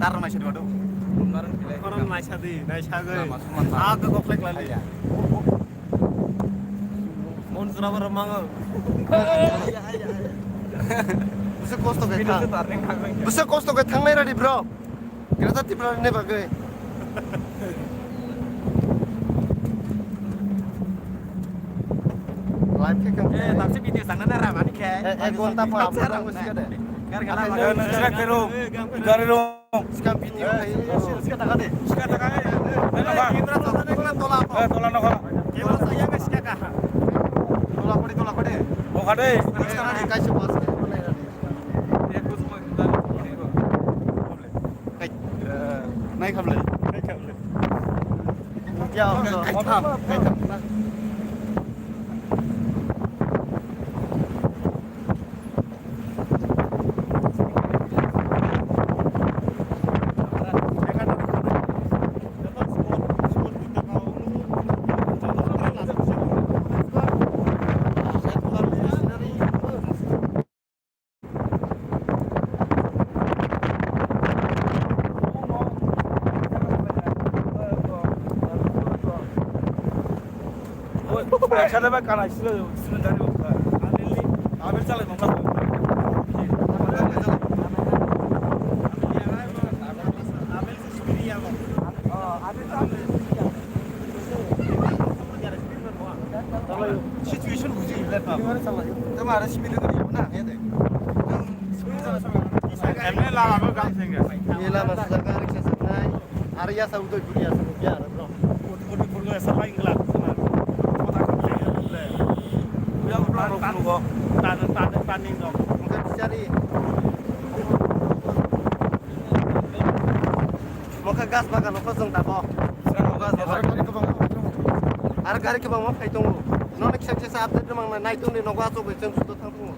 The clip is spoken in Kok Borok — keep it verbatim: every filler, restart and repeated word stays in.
Dar naisadi badu. Koron naisadi, naisagwi. Lama sumang ba. Aga goklek lali. Mon Bwswk kosto khe thang. Bwswk kosto khe thangnai radi bro. Greta Tipra ni bagwi. Live khe kang. Eh, tamse video sangnana ra mani khe. Eh, ek ghonta pha. Gari gana. Gari ro. Gari ro. Sikang bini hai. Sikang taka de. Sikang taka de. Tola, tola nokha. Tola saya ke sikang kaha. Tola kode, tola kode. Nokha de. Sikang de kaisa bas ke. Nai khamle. Nai khamle. Ya, kaitham, kaitham. Eksathai bai kanai sino, sino jani bo kha. Abel chalai mangla. Situation buji le pa. Tama ara speed ko diya na, ya de. Emne lama bo gang sengge. Ye lama sa gar ke sa nai. Ar ya sa udoi buri ya sa ya bro. Koti koti purgo ya sa pai ngla. Kota koti ya le. Ya bro, tan tan tan tan ning dong. Mungkin cari. Mokha gas bagan ko jong dabo. Gas bagan. Ar gari kwbangma phai tongo. Nono kisa kisa update rwmang nai tongni nogo achuk bai chwng sudo thang tongo.